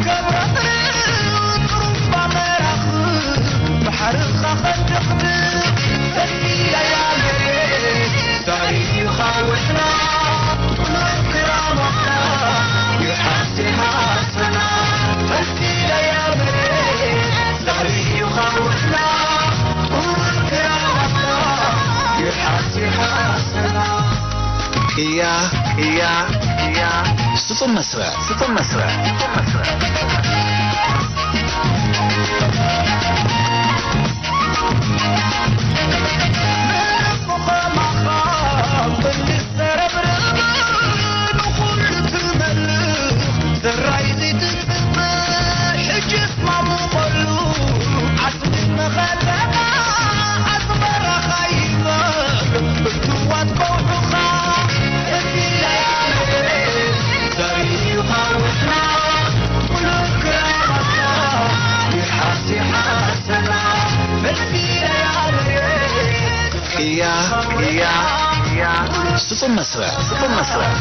ገብረ ጥሩምባ መራኽብ ባሕርኻ ኸድኽድኽ ፈሲለያ መሬት ዛሪብ ይኻውዕና ጥሉል ክራማትና ይሓስ ይሓሰና ፈሲለያ መሬት ዛሪብ ይኻውዕና ጥሉል ክራማትና ይሓስ ይሓሰና ቅያ ቅያ ቅያ ስጡም መስርዕ ስጡም መስርዕ ስጡም መስርዕ ቅያ ቅያ ቅያ ስጡም መስርዕ ስጡም መስርዕ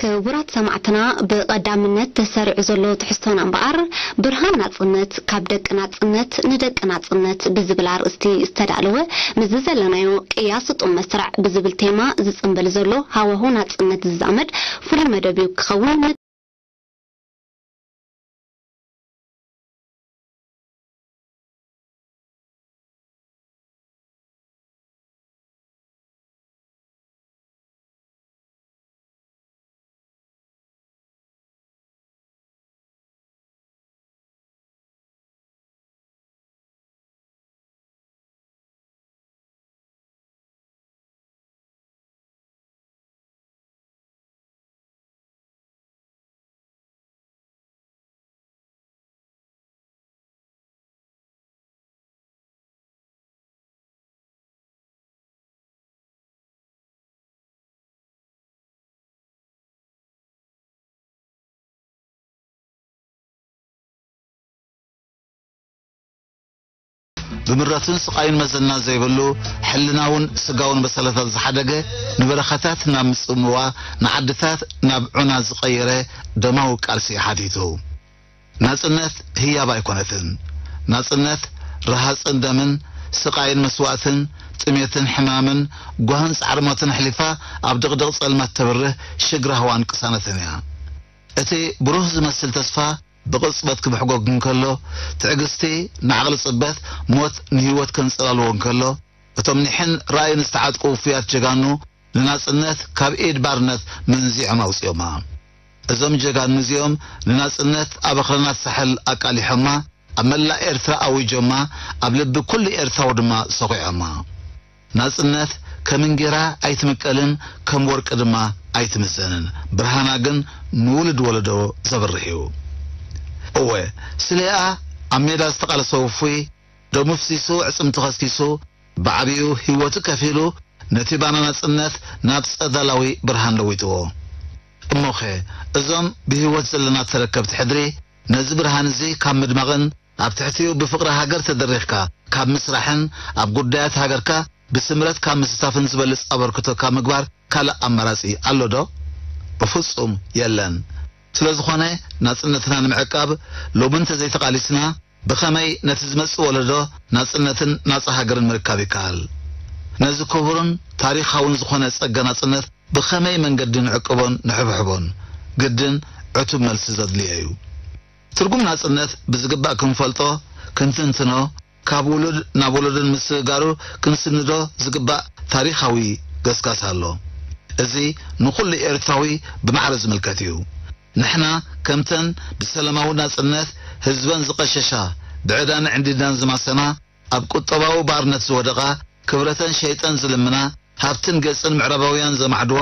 ክቡራት ሰማዕትና፣ ብቐዳምነት ተሰሪዑ ዘሎ ትሕዝቶና እምበኣር፣ ብርሃን ናጽነት፣ ካብ ደቂ ናጽነት ንደቂ ናጽነት ብዝብል ኣርእስቲ ዝተዳለወ፣ ምስዚ ዘለናዮ ቅያ ስጡም መስርዕ ብዝብል ቴማ ዝጽንበል ዘሎ ሃዋሁ ናጽነት ዝዛመድ ፍሉይ መደብ እዩ ክኸውን። ብምረትን ስቓይን መዘና ዘይብሉ፣ ሕልናውን ስጋውን በሰለታት ዝሓደገ፣ ንበረኻታት ናብ ምጽምዋ፣ ንዓድታት ናብ ዑና ዝቐየረ ደማዊ ቃልሲ ሓቲቱ። ናጽነት ህያብ ኣይኮነትን። ናጽነት ረሃጽን ደምን፣ ስቓይን መስዋእትን፣ ጥሜትን ሕማምን፣ ጓህን ጻዕሪ ሞትን ኣሕሊፋ ኣብ ድቕድቕ ጸልማት ተብርህ ሽግ ራህዋን ቅሳነትን እያ። እቲ ብሩህ ዝመስል ተስፋ ብቕጽበት ክብሕጎግ እንከሎ፣ ትዕግስቲ ንዓቕሊ ጽበት፣ ሞት ንህይወት ከንጸላልዎ እንከሎ፣ እቶም ኒሕን ራእይን ዝተዓጥቁ ውፉያት ጀጋኑ ንናጽነት ካብ ኢድ ባርነት መንዚዖም ኣውጺኦማ። እዞም ጀጋኑ እዚኦም ንናጽነት ኣብ ኣኽራናት ሳሕል ኣቃሊሖማ፣ ኣብ መላእ ኤርትራ ኣዊጆማ፣ ኣብ ልቢ ኩሉ ኤርትራዊ ድማ ሰኺዖማ። ናጽነት ከም እንጌራ ኣይትምቀልን፣ ከም ወርቂ ድማ ኣይትምዘንን። ብርሃና ግን ንውሉድ ወለዶ ዘብርህ እዩ። እወ፣ ስለኣ ኣብ ሜዳ ዝተቓለሰ ውፉይ፣ ደሙ ኣፍሲሱ፣ ኣዕጽምቱ ከስኪሱ፣ ብዓቢኡ ህይወቱ ከፊሉ፣ ነቲ ባና ናጽነት ናብ ጸዳላዊ ብርሃን ለዊጥዎ። እሞኸ፣ እዞም ብህይወት ዘለና ተረከብቲ ሕድሪ፣ ነዚ ብርሃን እዚ ካብ ምድማቕን ኣብ ትሕቲኡ ብፍቕሪ ሃገር ተደሪኽካ ካብ ምስራሕን ኣብ ጉዳያት ሃገርካ ብስምረት ካብ ምስታፍን ዝበልጽ ኣበርክቶ ካብ ምግባር ካልእ ኣማራጺ ኣሎዶ? ብፍጹም የለን። ስለዝኾነ ናጽነትና ንምዕቃብ ሎሚ እንተዘይተቓሊስና ብኸመይ ነቲ ዝመጽእ ወለዶ ናጽነትን ናጻ ሃገርን ምርካብ ይከኣል? ነዚ ክቡርን ታሪኻውን ዝኾነ ጸጋ ናጽነት ብኸመይ መንገዲ ንዕቅቦን ንሕብሕቦን? ግድን ዕቱብ መልሲ ዘድልዮ እዩ። ትርጉም ናጽነት ብዝግባእ ክንፈልጦ፣ ክንትንትኖ፣ ካብ ውሉድ ናብ ወለዶ ንምስግጋሩ ክንስንዶ ዝግባእ ታሪኻዊ ገስጋስ ኣሎ። እዚ ንኹሉ ኤርትራዊ ብማዕረ ዝምልከት እዩ። ንሕና ከምተን ብሰላማዊ ናጽነት ህዝበን ዝቐሸሻ፣ ብዕዳን ዕንዲዳን ዝማሰና፣ ኣብ ቁጠባዊ ባርነት ዝወደቓ፣ ክብረተን ሸይጠን ዝልምና፣ ሃብትን ገጽን ምዕራባውያን ዘማዕድዋ፣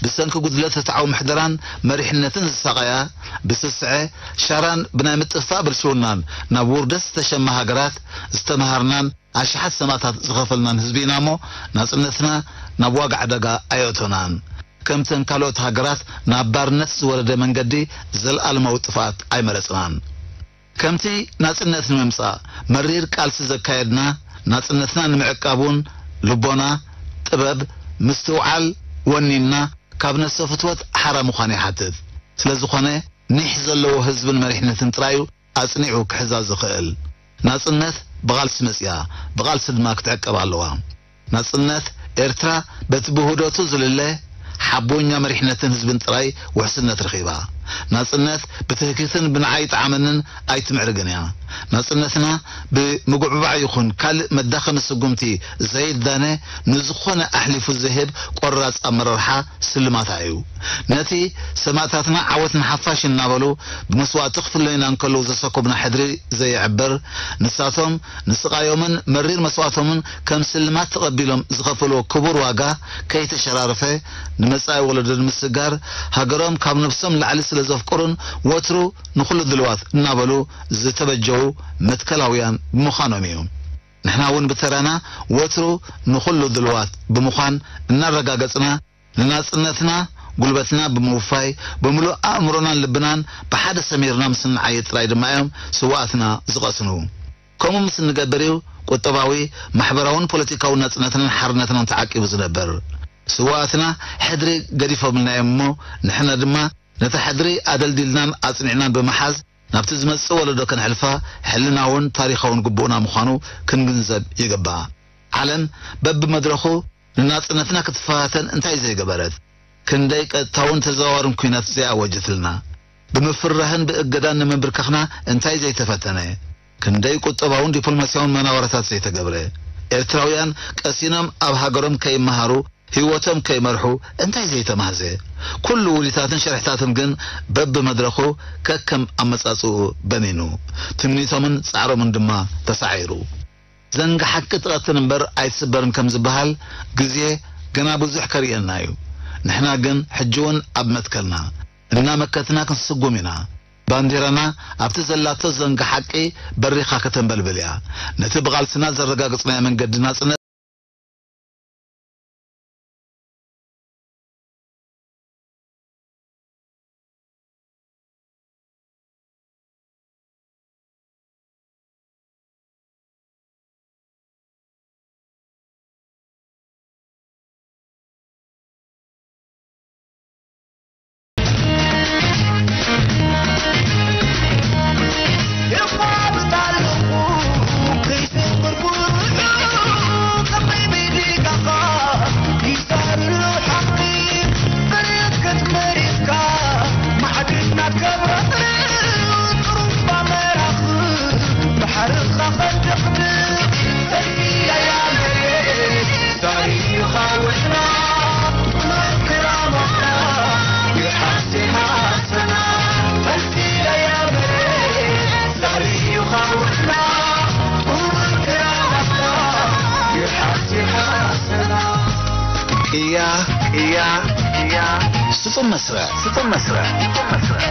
ብሰንኪ ጉድለት ርትዓዊ ምሕደራን መሪሕነትን ዝሳቐያ፣ ብስስዐ ሻራን ብናይ ምጥፍፋእ ብልሽውናን ናብ ውርደት ዝተሸማ ሃገራት፣ ዝተመሃርናን ኣሽሓት ሰማእታት ዝኸፈልናን ህዝቢ ኢና እሞ፣ ናጽነትና ናብ ዋጋ ዕዳጋ ኣየእቶናን። ከምተን ካልኦት ሃገራት ናብ ባርነት ዝወረደ መንገዲ ዘለኣለማዊ ጥፍኣት ኣይመረጽናን። ከምቲ ናጽነት ንምምጻእ መሪር ቃልሲ ዘካየድና፣ ናጽነትና ንምዕቃብ እውን ልቦና፣ ጥበብ፣ ምስትውዓል ወኒንና ካብ ነፍሰ ፍትወት ሓራ ምዃን ይሓትት። ስለ ዝኾነ ኒሕ ዘለዎ ህዝብን መሪሕነትን ጥራዩ ኣጽኒዑ ክሕዛ ዝኽእል። ናጽነት ብቓልሲ መጽያ፣ ብቓልሲ ድማ ክትዕቀብ ኣለዋ። ናጽነት ኤርትራ በቲ ብውህደቱ ዝልለ ሓቦኛ መሪሕነትን ህዝብን ጥራይ ውሕስነት ረኺባ። ናጽነት ብትህኪትን ብንዓይ ጠዓመንን ኣይትምዕርግን እያ። ናጽነትና ብምጉዕባዕ ይኹን ካልእ መዳኸሚ ስጉምቲ ዘይዳነ፣ ንዝኾነ ኣሕሊፉ ዝህብ ቆራጽ ኣመራርሓ ስልማታ እዩ። ነቲ ሰማእታትና ዓወት ንሓፋሽ እናበሉ ብመስዋእቲ ክፍለዩና እንከለዉ ዘሰኮቡና ሕድሪ ዘየዕብር፣ ንሳቶም ንስቓዮምን መሪር መስዋእቶምን ከም ስልማት ተቐቢሎም ዝኸፈልዎ ክቡር ዋጋ ከይተሸራረፈ፣ ንመጻኢ ወለዶ ንምስጋር፣ ሃገሮም ካብ ነብሶም ላዕሊ ስለ ዘፍቅሩን ወትሩ ንኹሉ ድልዋት እናበሉ ዝተበጀዉ መትከላውያን ብምዃኖም እዩ። ንሕና እውን ብተራና ወትሩ ንኹሉ ድልዋት ብምዃን እናረጋገጽና፣ ንናጽነትና ጉልበትና ብምውፋይ፣ ብምሉእ ኣእምሮናን ልብናን ብሓደ ሰሚርና ምስ ንዓይጥ ጥራይ ድማ እዮም ስውኣትና ዝቐስኑ። ከምኡ ምስ እንገብር እዩ ቁጠባዊ፣ ማሕበራውን ፖለቲካውን ናጽነትናን ሓርነትናን ተዓቂቡ ዝነብር። ስውኣትና ሕድሪ ገዲፎምልና እዮም እሞ፣ ንሕና ድማ ነታ ሕድሪ ኣደልዲልናን ኣጽኒዕናን ብምሓዝ፣ ናብቲ ዝመጽእ ወለዶ ከነሕልፋ ሕልናውን ታሪኻውን ግቡእና ምዃኑ ክንግንዘብ ይግባእ። ዓለም በብመድረኹ ንናጽነትና ክትፈታተን እንታይ ዘይገበረት? ክንደይ ቀጥታውን ተዘዋዋርን ኲናት ዘይኣወጀትልና? ብምፍርራህን ብእገዳን ንምንብርካኽና እንታይ ዘይተፈተነ? ክንደይ ቁጠባውን ዲፕሎማስያውን መናወራታት ዘይተገብረ? ኤርትራውያን ቀሲኖም ኣብ ሃገሮም ከይመሃሩ፣ ህይወቶም ከይመርሑ እንታይ ዘይተማህዘ? ኩሉ ውዲታትን ሸርሕታትን ግን በብመድረኹ ከከም ኣመጻጽኡ በኒኑ፣ ትምኒቶምን ጻዕሮምን ድማ ተሳዒሩ። ዘንጊ ሓቂ ትቐትን እምበር ኣይትስበርን ከም ዝበሃል፣ ግዜ ገና ብዙሕ ከርእየና እዩ። ንሕና ግን ሕጂ እውን ኣብ መትከልና እናመከትና ክንስጉም ኢና። ባንዲራና ኣብቲ ዘላቶ ዘንጊ ሓቂ በሪኻ ከተንበልብል እያ። ነቲ ብቓልስና ዘረጋገጽናዮ መንገዲ ናጽነት እያ፣ እያ፣ እያ። ስጡም መስርዕ፣ ስጡም መስርዕ፣ ስጡም መስርዕ።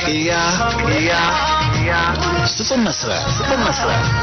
እያ፣ እያ፣ እያ። ስጡም መስርዕ፣ ስጡም መስርዕ።